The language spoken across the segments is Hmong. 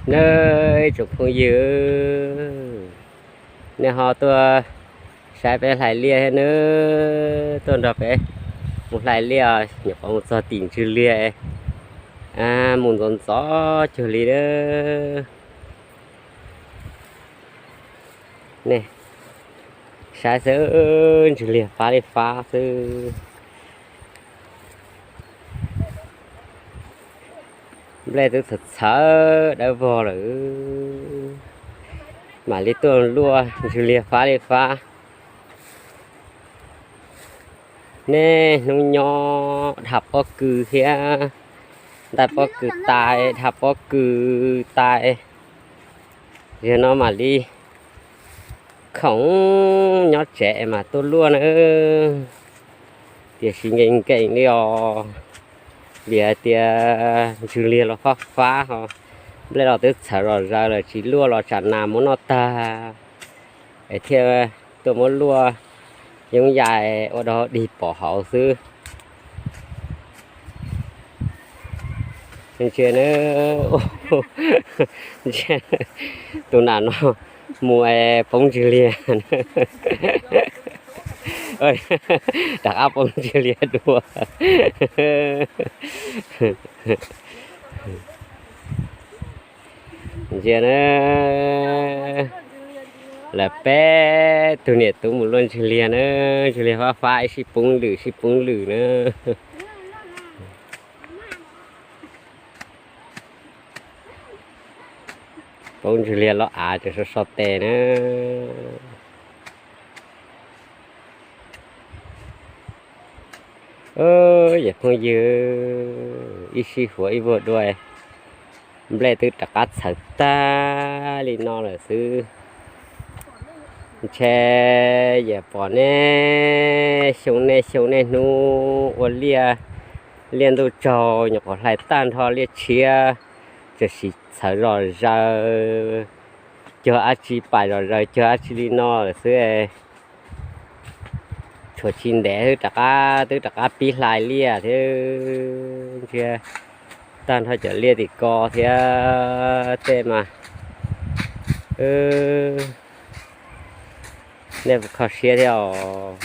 Nawb ib tsoom phooj ywg, nej ho tuaj saib peb hlais liaj thiab nawb, tuaj nrog peb mus hlais liaj, nyuam qhuav mus txog tim Ntswg Liag, mus ntxov ntxov cuag li nawb. Nej saib xwb, Ntswg Liag fab li fab xwb. Nplej twb txhawv txhawv dawb vog lawm, mam li tuaj luaj Ntswg Liag fab li fab. Nej hnub nyob dham pob kws thiab, ntais pob kws tais, dham pob kws tais, yog no mam li khoom nyob tsev mas tuaj luaj na. Tiam sis nkees nkees li os, vim hais tias Ntswg Liag los fab fab ho, nplej los twb txhawv zom zaws lawm, tsis luaj los tsam nas muab noj tag, es thiaj tuaj muab luaj yoov yais ua dog dig pov hauv xwb. Ntsia na, tus nam no mus es poob Ntswg Liag, rov qab poob Ntswg Liag dua. Ntsia na, lawv peb tug niam tub mus luaj Ntswg Liag na, Ntswg Liag fab fab ib sij poob lwm sij poob lwm na. Poob Ntswg Liag los av tseem so so tes na. Yawm phooj ywg, ib sij huam ib vuag dua, nplej twb rov qab txhawv tag li no lawm xwb. Ntshe yawm pom nej xyoo nej xyoo nej hnub ua liaj, liaj ntuj tsaug nyuam qhuav hlais tag nrho liaj tshiab, txawm sis txhawv zom zaws, cog dab tsi pais zom zaws, cog dab tsi li no lawm xwb. Tshuav tsis ntev twb rov qab, twb rov qab pib hlais liaj thiab. Ntsia tag nrho cov liaj tim ko thiab tej mas, nej kho siab thiab os.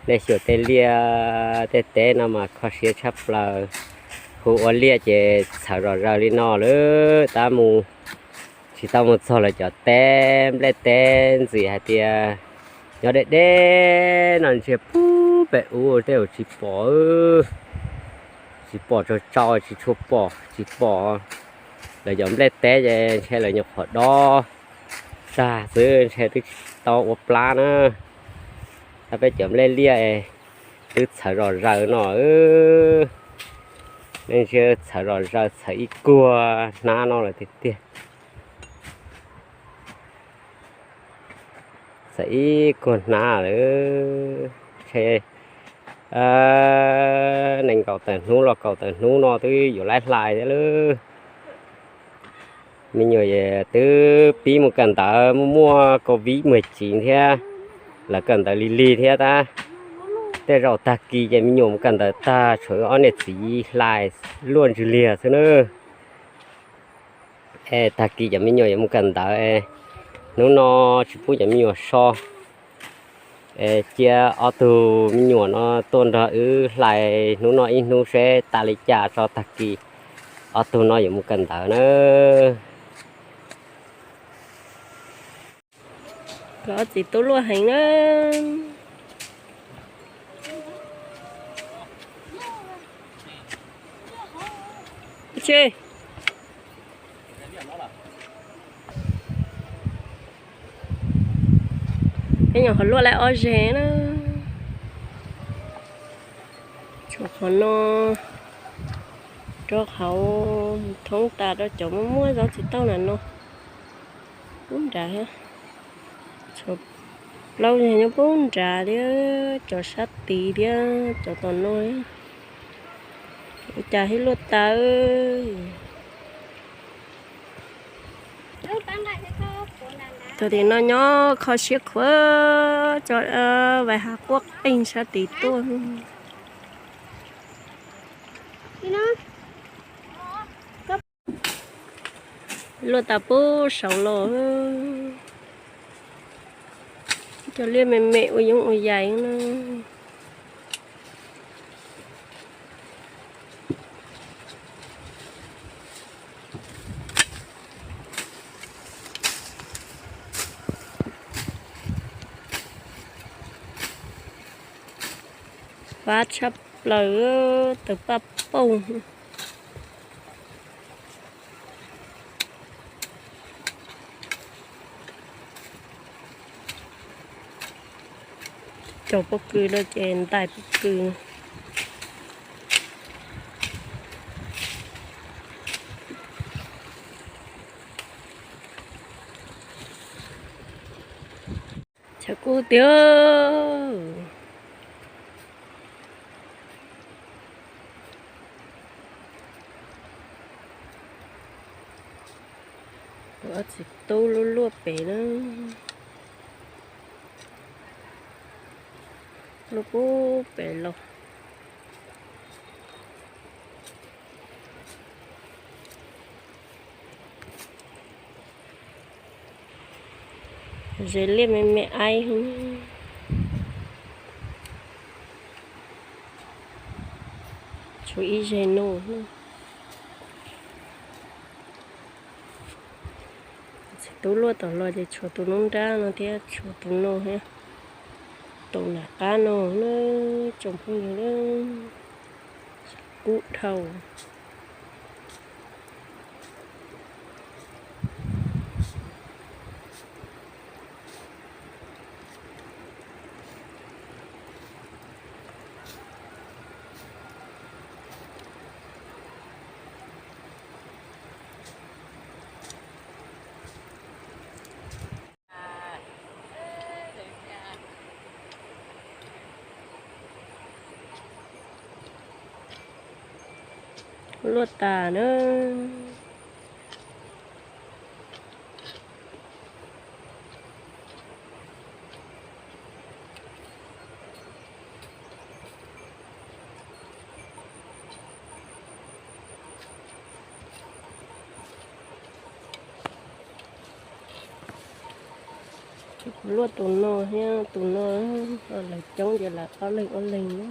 Nej xyuas tej liaj tej teb no mas kho siab tshaj plaws. Hu ua liaj ces txhawv zom zaws li no lawm, tab mus tsis tau mus txog lawv cov teb, nplej teb ntxim hais tias nyob deb deb no, ntshe pub pem ub tej uas tsis pom, tsis pom tsaug tsaug, tsis tshua pom, tsis pom. Lawv cov nplej teb ces ntshe lawv nyuam qhuav dob tag xwb, ntshe twb tsis tau ua plab na. Tab peb cov nplej liaj twb txhawv zom zaws no, nej ntsia txhawv zom zaws, txhawv ib kuag hnab no lawm tiag tiag. Txhawv ib kuag hnab lawm, ntshe nees nkaum tawm hnub los kaum tawm hnub no twb yuav laib hlais thiab lawm. Me nyuam twb pib mus kawm ntawv, muaj muaj COVID mười chín thiab, lawv kawm ntawv lig lig thiab tab. Tej zaum tag kis ces me nyuam mus kawm ntawv tag, tshuav ob niam txiv hlais luaj Ntswg Liag xwb na. Es tag kis cov me nyuam yuav mus kawm ntawv, hnub no tsis pub cov me nyuam so, es cia ob tug me nyuam no tuaj nrog wb hlais hnub no ib hnub seb tas li cas tso, tag kis ob tug no yuav mus kawm ntawv na. Ob txiv tub luaj heev na. Peb nyuam qhuav luaj lawm ob zeg na. Tshuav qhov no rau hauv, thoob tas rau cov muaj muaj zaub txiv tauj na no. Pub nrad thiab, tshuav plaub zeg nyob pub nrad thiab, cov sab tid thiab cov tom no. Ua cas thiaj luaj tawv. Tog tim no nyob kho siab khuav tso, vais hav quaj qeej sab tid tuaj. Luaj tas pub saud los, cov liaj me me ua yoov ua yaig na. Fab tshaj plaws, tawg paj pauj. Cog pob kws no ces ntais pob kws. Tshav kub tiag. Ob txiv tub luaj luaj pem na. Luaj pub pem los. Ze liaj me me aib, tshuav ib ze no. Txiv tub luaj tom los ces tshuav tus noob nrab no thiab tshuav tus no thiab. Tus nram qab no na, tsoom phooj ywg, kub dhau. Luaj tas na. Kuv luaj tus no thiab tus no, lawv coob ces lawv ob leeg ob leeg na.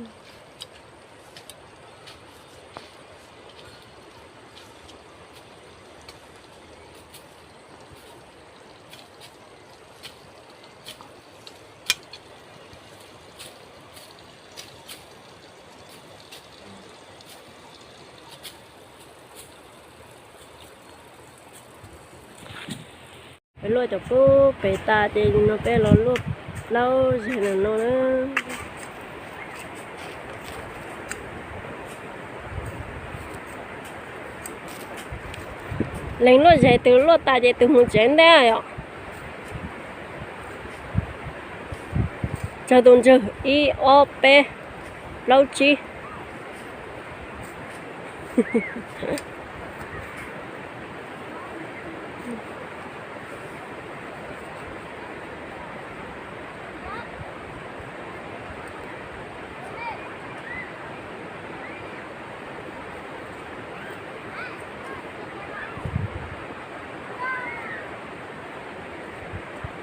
Peb luaj cov pub pem tas ces no peb los luaj plaub zeg no no na. Leeg luaj zeg, tus luaj tas ces tus mus tsev ntej yom. Tsawg tus ntswg, ib ob peb plaub tsib.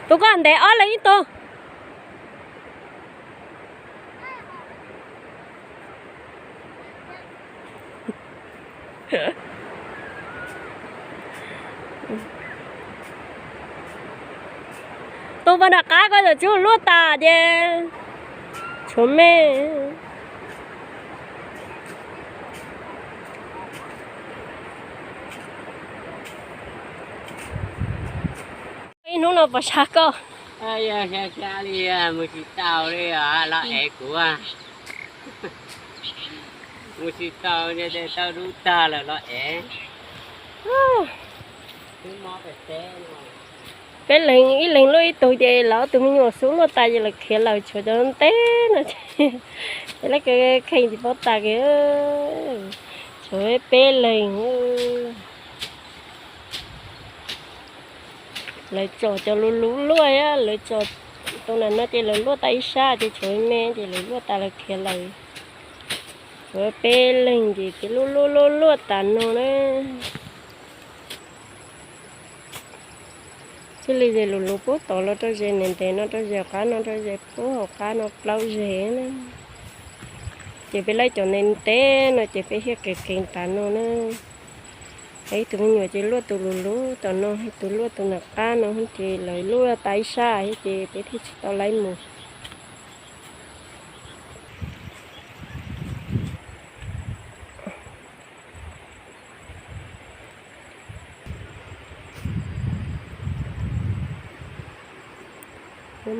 Tus koj ntev ob leeg ib tug. Tus pas nram qab koj txawm tsis luaj tas ces tshuav me. Ib hnub no pos sab koj. Xya li mus tsis tau li os, los ev kuv. Mus tsis tau, tau dub tag lawm los ev. Peb leeg, ib leeg luaj ib tug ces lawv ob tug me nyuam xub luaj tas ces lawv khiav lawm, tshuav cov ntev no ces lawv kheej tsis paub tas kiag. Tshuav peb leeg. Lawv tsom cov luv luv luaj, lawv tsom tus nram no ces lawv luaj tas ib sab ces tshuav me ces lawv luaj tas lawv khiav lawm. Tshuav peb leeg ces peb luaj luaj luaj luaj tas no na. Thiaj li ze lus lus puag tom los rau ze ntev ntev no, rau ze qab no, rau ze puag hauv qab no plaub zeg na. Ces peb laij cov ntev ntev no ces peb thiaj kev kev tas no na. Ib tug me nyuam ces luaj tus lus lus tom no, ib tug luaj tus nram qab no, ces lawv luaj tas ib sab thiab ces peb thiaj tsis tau laij mus.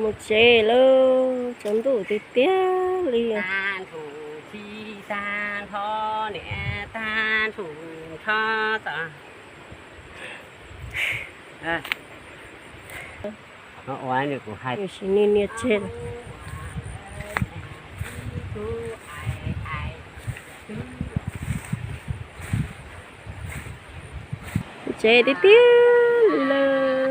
Mus tsev lawm, tsaus ntuj tiag tiag li. Tag nrho, tag nrho, niam tag nrho tod. Ua kuv hais, sim niaj niaj tseg. Tsev tiag tiag li lawm.